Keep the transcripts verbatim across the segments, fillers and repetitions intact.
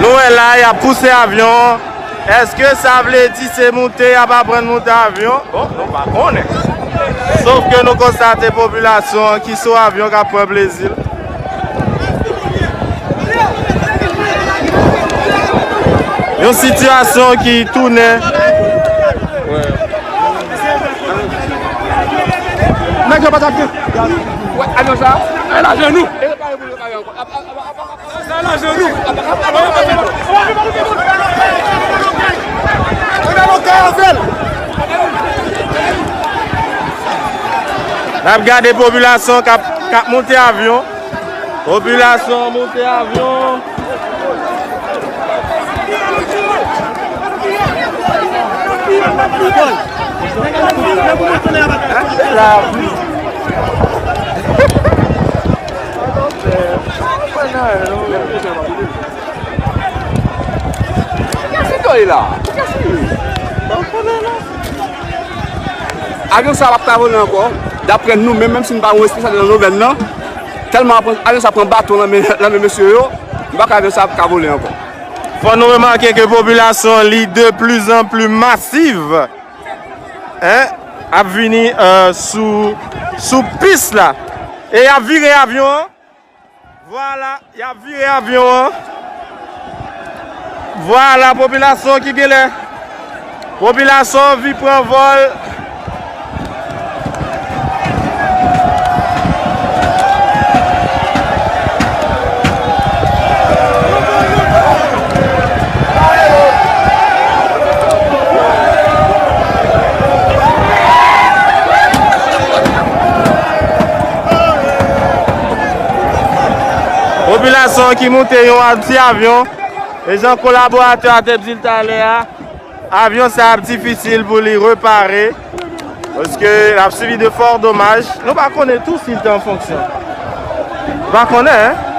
Nou wè la, y ap pouse avyon an. Èske sa vle di se moute y ap aprann moute avyon? Bon, nou pa konnen. Sof ke nou konstate popilasyon an ki sou avyon k ap pran plezi l. Yon sitiyasyon ki tounen. Nèg yo pa t ap gen. Wè, avyon sa, e la jenou. E pa pou yo kare ankò. N ap gade popilasyon k ap, k ap monte avyon. Popilasyon monte avyon. Avyon sa a p ap ka vole ankò, daprè nou menm, menm si nou pa yon espesyalist nan domèn nan, tèlman avyon sa pran baton nan men, nan men mesye yo, m pa kwè avyon sa a ap ka vole ankò. Fò nou remake ke popilasyon li de plus en plus masiv, en, ap vini, euh, sou, sou pis la. E y ap vire avyon an. Vwala, y ap vire avyon an. Vwala, popilasyon ki genlè. Popilasyon anvi pran vòl. Popilasyon ki moute yon ti avyon. E jan kolaboratè a te di l talè a, avyon sa ap difisil pou li repare, paske l ap sibi de fò domaj. Nou pa konnen tou si l te an fonksyon. Nou pa konnen, en?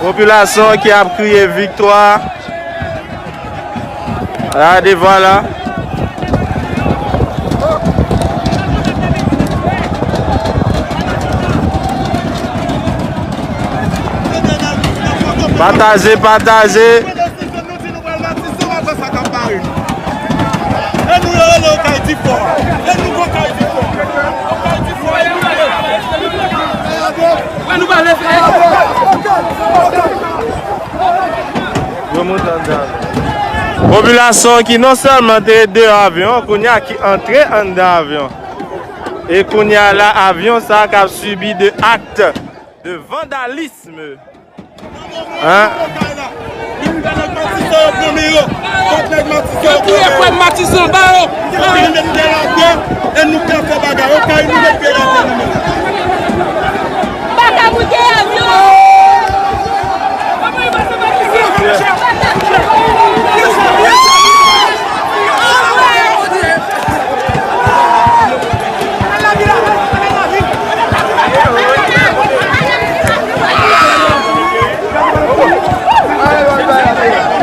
Popilasyon ki ap kriye viktwa. Gade, vwala. Pataje, pataje. E nou yo rele Okay Difò. E nou Okay Difò. Okay Difò, e nou rele. Wè nou pale frè. Yo monte anndan avyon. Popilasyon ki non sèlman te deyò avyon an, kounye a ki antre anndan avyon. E kounye a la, avyon sa k ap sibi de acte de vandalisme. Hein? Yo touye frè m Matisan, ba yo.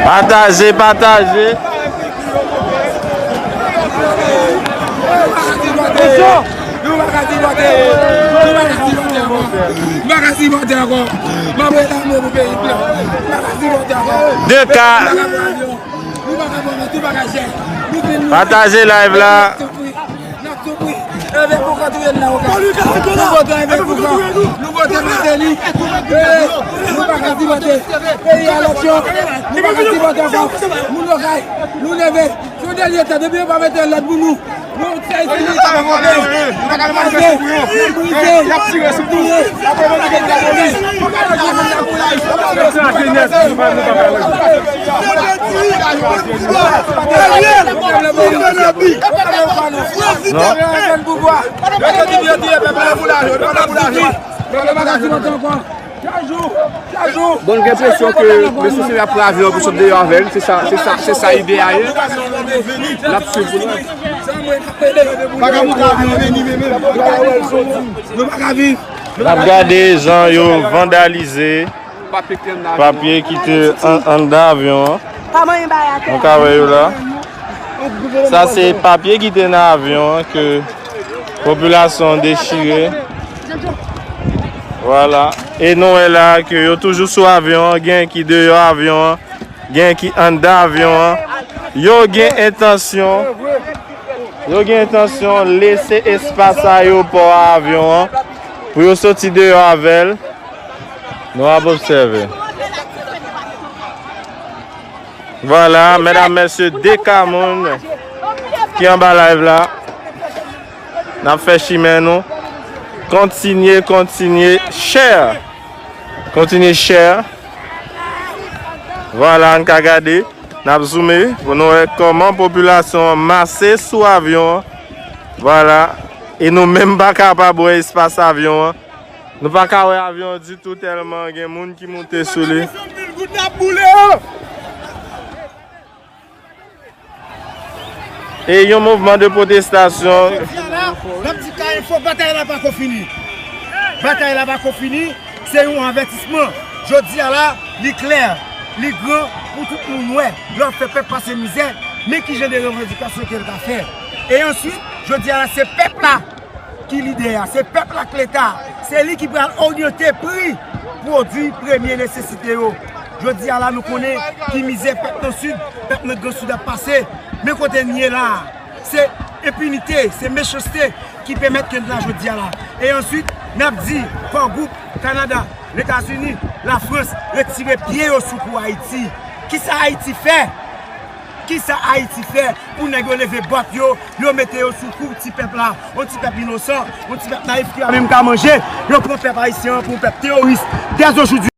Pataje, pataje. Nou pa ka sipòte, nou pa ka sipòte ankò. Nou pa ka sipòte ankò. M ap reklame pou peyi m. Nou pa ka sipòte ankò. De ka. Nou pa ka pran avyon. Nou pa ka pran avyon, tout bagay chè. Nou vin, nou pataje live la. N ap soufri. Evè Foukan touye n nan Okay. Nou vote Evè Foukan. Nou vote Martelly. E, nou pa ka sipòte. Peyi a lòt yo. Nou pa ka sipòte ankò. Moun Okay, nou leve. Se yon dènye tan, depi yo pa mete lòd pou nou. Bon, n gen enpresyon ke mesye se ap pran avyon pou sot deyò avè l. Se sa, se sa, se sa ide a ye. L ap swiv pou nou. N ap gade jan yo vandalize papye ki te an, anndan avyon an. Nou ka wè yo la. Sa se papye ki te nan avyon an ke popilasyon an dechire. Vwala. E nou wè la ke yo toujou sou avyon an, gen ki deyò avyon an, gen ki anndan avyon an. Yo gen entansyon, yo gen entansyon lese espas ayewopò a avyon an pou yo soti deyò avè l. Nou ap obsève. Vwala, medam, mesye, de ka moun ki anba live la. N ap fè chimen nou. Kontinye, kontinye, share. Kontinye, share. Vwala, n ka gade. N ap zoome pou nou wè kòman popilasyon an mase sou avyon an. Vwala. E nou menm pa kapab wè espas avyon an. Nou pa ka wè avyon an ditou tèlman gen moun ki moute sou li. E yon mouvman de pwotestasyon. Jodi a la, n ap di K Info, batay la pako fini. Batay la pako fini, se yon avètisman. Jodi a la, li klè, li gran pou tout moun wè. Lè w ap fè pèp pase mizè, men ki jan de revandikasyon ke l ka fè. E answit, jodi a la, se pèp la ki lidè a, se pèp la k Leta, se li ki pral oryante pri pwodui premye nesesite yo. Jodi a la, nou konnen ki mizè pèp nan Sid, pèp nan Gran Sid ap pase. Men kote n ye la a, se enpinite, se mechanste ki pèmèt ke n la jodi a la. E answit, n ap di Kò Gwoup, Kanada, Letazini, Lafrans retire pye yo sou kou Ayiti. Kisa Ayiti fè? Kisa Ayiti fè pou nèg yo leve bòt yo, yo mete yo sou kou ti pèp la? Yon ti pèp inosan, yon ti pèp nayif ki pa menm ka manje, yo pran pèp ayisyen an pou yon pèp teworis. Dèzojodi,